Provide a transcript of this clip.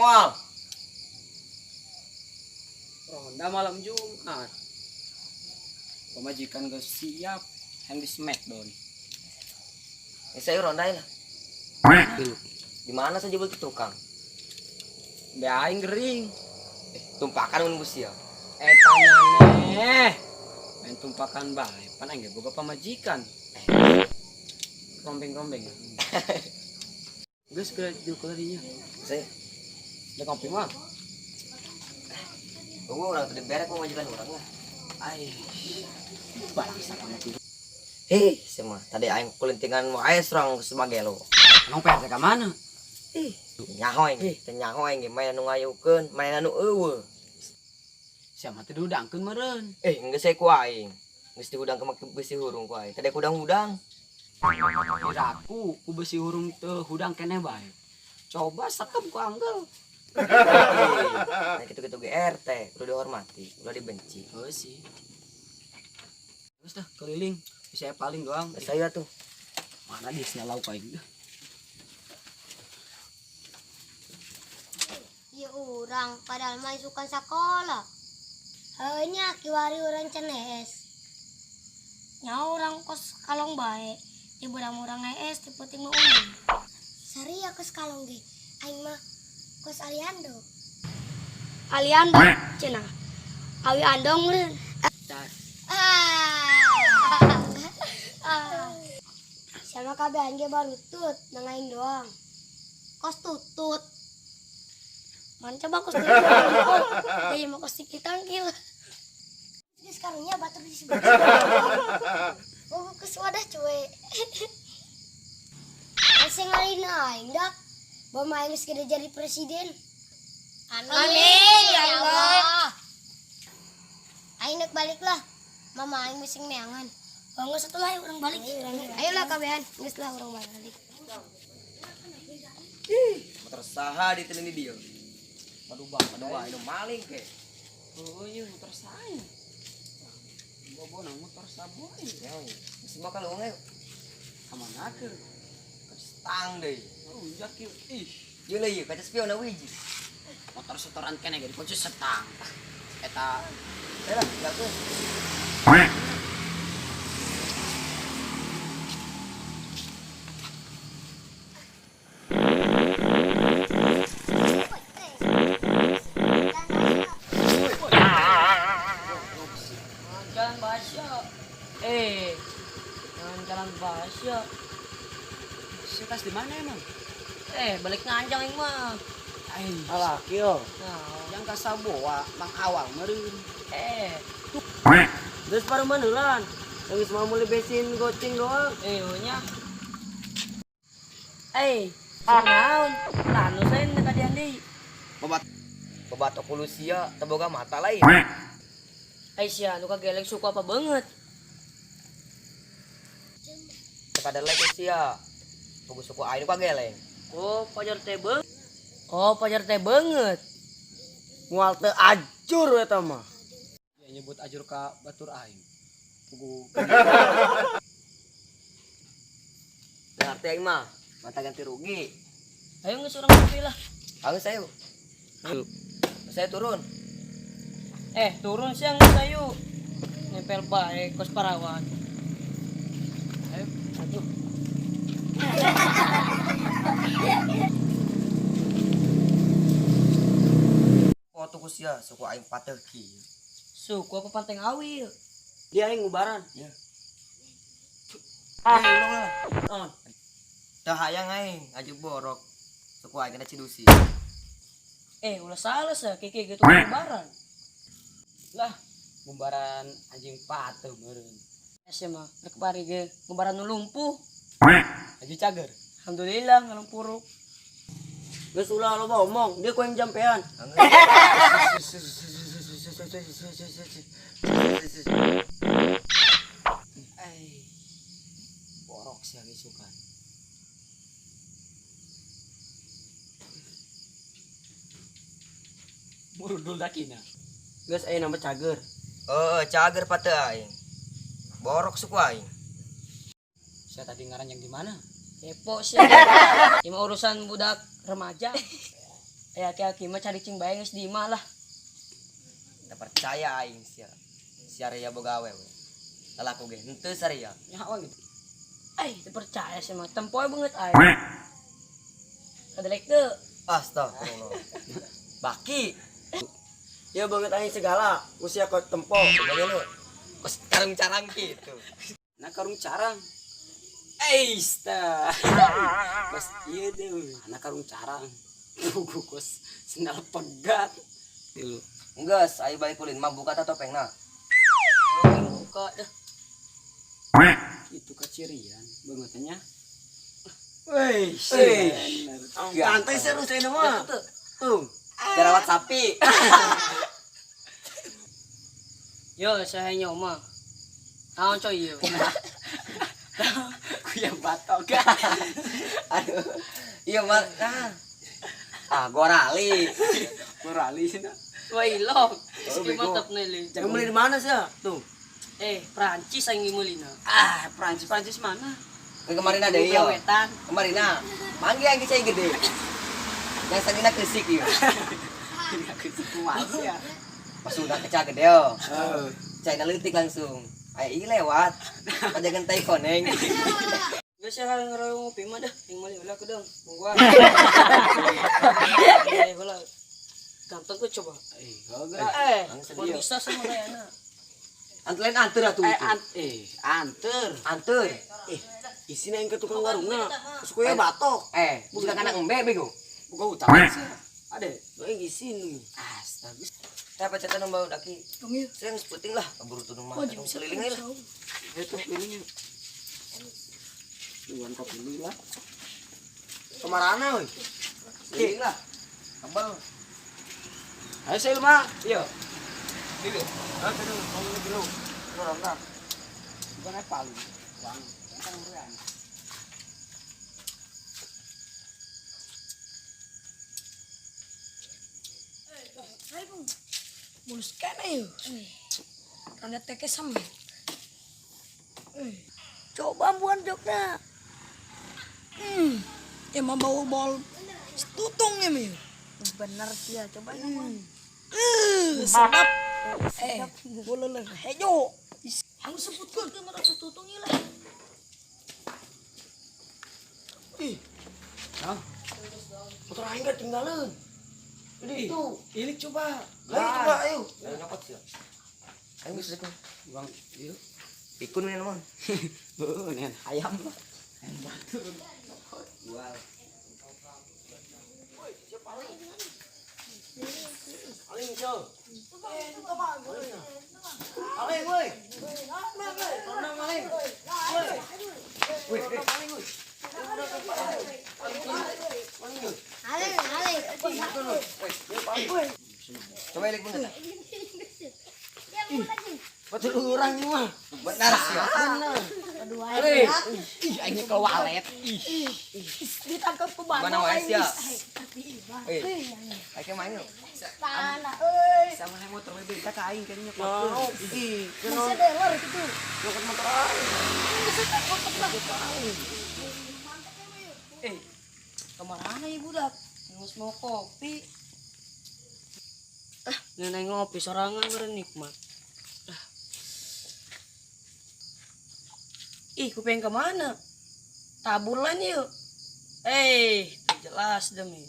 Moal. Ronda malam Jumat. Pemajikan geus siap yang di Smackdown. Ya, saya ronda lah. Di mana saja beli tukang? Be aing gering. Tumpakan mun bus ya. Eta nyaneh. Main tumpakan bae, pan aing ge boga pamajikan. Rombeng-rombeng. Geus ke dieu dinya. Saya Da ngopi mah. tunggu orang tadi berek mau majikan orang lah. Ai. Bangsa kamu tuh. Hei, semua tadi aing kulintingan wae serang sebagai lo. Emang PRT ka mana? Ih, nyaho aing, teu nyaho aing ge main anu ngayukeun, main anu eueuh. Siapa teh diudangkeun meureun. Eh, geus saya ku aing. Geus dihudang ke make besi hurung ku aing. Tadi hudang-hudang. Kiraku ku besi hurung teu hudang keneh bae. Coba sekep ku anggel. Nah, gitu-gitu GRT, udah dihormati, udah dibenci. Oh sih. Terus dah keliling, bisa paling doang. Nah, saya tuh. Mana di sini lauk aing. Ya urang padahal mah isukan sakola. Heunya kiwari urang cenes. Nya urang kos kalong bae. Di burang urang hees di peuting mah ulin. Saria kos kalong ge. Aing mah kos Aliando. Aliando cenah. Awi andong meureun. Ah. Sama kabeh aing ge baru tut nang aing doang. Kos tutut. Man coba kos tutut. Dia mau kos sikit tangkil. Ini sekarangnya batur di sebelah. Oh, kos wadah cuy. Masih ngalina aing dak. Bawa aing geus gede jadi presiden. Amin, ya Allah. Aing nek balik lah. Mama aing bising neangan. Oh, geus atuh lah urang balik. Ayolah kabehan, geus lah urang balik. Motor saha ditelini dia. Padubang, Aduh, ini maling ke. Oh iya motor saya. Bobo nang motor saboy. Ya, geus bakal lu nge. Ka mana ke? Stang deui. Rujak kieu. Ih, Ieu leuh ieu kaca spion wiji. Motor setoran keneh ge dikunci setang. Eta Eh lah, tinggalkeun. Jalan Basya. Eh, jangan jalan Basya. Si tas di mana emang? Eh, balik nganjang aing mah. Ai, Alah, kieu. Nah, Yang kasaboa mang awal meureun. eh, Geus paruman heulan. Geus mau mulai bensin goceng doang. eh, nya. Eh, naon? Lanu saya kadian deui. Babat babatok kulusia teu boga mata lain. Eh, sia nu kageleng suku apa banget? Teu kadelek sia. Pugu suku aing nu kageleng. Oh, pajar teh beungeut. Oh, pajar teh beungeut. Moal teu ajur eta mah. Ya nyebut ajur ka batur aing. Pugu Ngarti aing mah, mata ganti rugi. Ayo geus urang ngopi lah. Ayo saya. Saya turun. Eh, turun siang geus ayo. Nempel bae kos parawan. Ayo, atuh. Foto ku sia, suku aing pateuh ki. Suku apa panteng awi? Dia aing ngubaran. Ya. Eh, ulung lah. Oh. Teu hayang aing aju borok. Suku aing kena cidusi. Eh, ulah salah sah, kiki gitu lebaran. Lah, ngumbaran anjing pateuh meureun. Sia mah, rek bari ge ngubaran nu lumpuh. Haji cager. Alhamdulillah ngalumpuruk. Geus ulah loba omong, dia ku yang jampean. Ai. Borok sia isukan. Murudul dakina. Geus aya nama cager. Oh, cager pateuh aing. Borok suku aing. Saya tadi ngaran yang di mana? Kepo sih. Ini mah urusan budak remaja. Aki-aki mah cari cing bae geus di imah lah. Teu percaya aing sia. Sia ria boga awewe. Lalaku ge henteu saria. Nyawa gitu. Eh, teu percaya sih mah. Tempoe banget aing. Kadelek teu. Astagfirullah. Baki. Ya banget aing segala, usia kok tempo. Coba lu. Kos karung carang gitu. Nah karung carang. Eis tah. Kos ieu deh, anak karung carang. Buku kos sendal pegat. Dulu. Enggeus, ayo balik ulin mah buka ta topengna. Buka dah. Itu kecirian bangetnya. Wih, santai seru saya mah. Tuh. Jerawat sapi. Yo, saya nyoma. Naon coy ieu? Kuya batok. Aduh. Iya mah. Nah. Ah, gorali. Morali sih. Wah, ilok. Oh, bego. Mantap nih, Li. Yang beli di mana sih? Tuh. Eh, Prancis yang ngimulina. Ah, Prancis Prancis mana? Kemarin ada iya. Wetan. Kemarin nah. Manggil yang saya gede. Yang sadina kesik ieu. Ya. Pas udah kecah gede yo. Cai leutik langsung. Aya ieu lewat. Pajagan tai koneng. Geus ya ngeroyong ngopi mah dah, yang meuli ulah kedeng. Gua. Eh, ulah. Ganteng tuh coba. Eh, Langsung bisa sama kayaknya. Anter lain anter atuh. Anter. Anter. Isina yang ke tukang warungna. Terus kuya batok. Eh, bukan anak embe bego. Buka utang sih. Ada, aing isin. Astaga. Saya pacetan nomor daki. Saya geus penting lah, keburu tudung mah. Keliling lah. Itu pilihnya. Duan kopi dulu lah. Kemarana woi. Keliling lah. Kembang. Ayo saya mah. Iya. Dulu. Aduh, kamu dulu. Orang tak. Bukan apa palu. Bang. Kan uruan. Mulus kene yo. Randa teke sama. Coba ambuan jokna. Emang bau bol tutung ya mi. Bener sih ya, coba hmm. Sedap. Boleh hejo. Aku sebutkan Ke merasa tutung lah. Ih. Hah? Motor aing ketinggalan. Ini itu. Ilik coba. Ayo coba ayo. Ayo nyokot sih. Ayo bisa ikut. Bang, iya. Pikun nih mah. Heeh, nen ayam lah. Jual. Aling cow. Aling woi. Torna maling. Woi. Maling woi. Ale, ale. Coba ilik bener. Betul orang ini mah. Benar sih. Kedua Ih, aing ke walet. Ih. Ditangkap ke Mana mana wae sia? Eh, ayo main yuk. Tanah, euy. Sama yang motor bebek ka aing kayaknya Nah, ih, Masih dealer gitu. nyokot motor aing. Eh, Kemana ya budak? Ngus mau kopi. Ah, nenek ngopi sorangan meureun nikmat. Ah. Ih, ku pengen kemana? Tabulan yuk. Eh, jelas demi.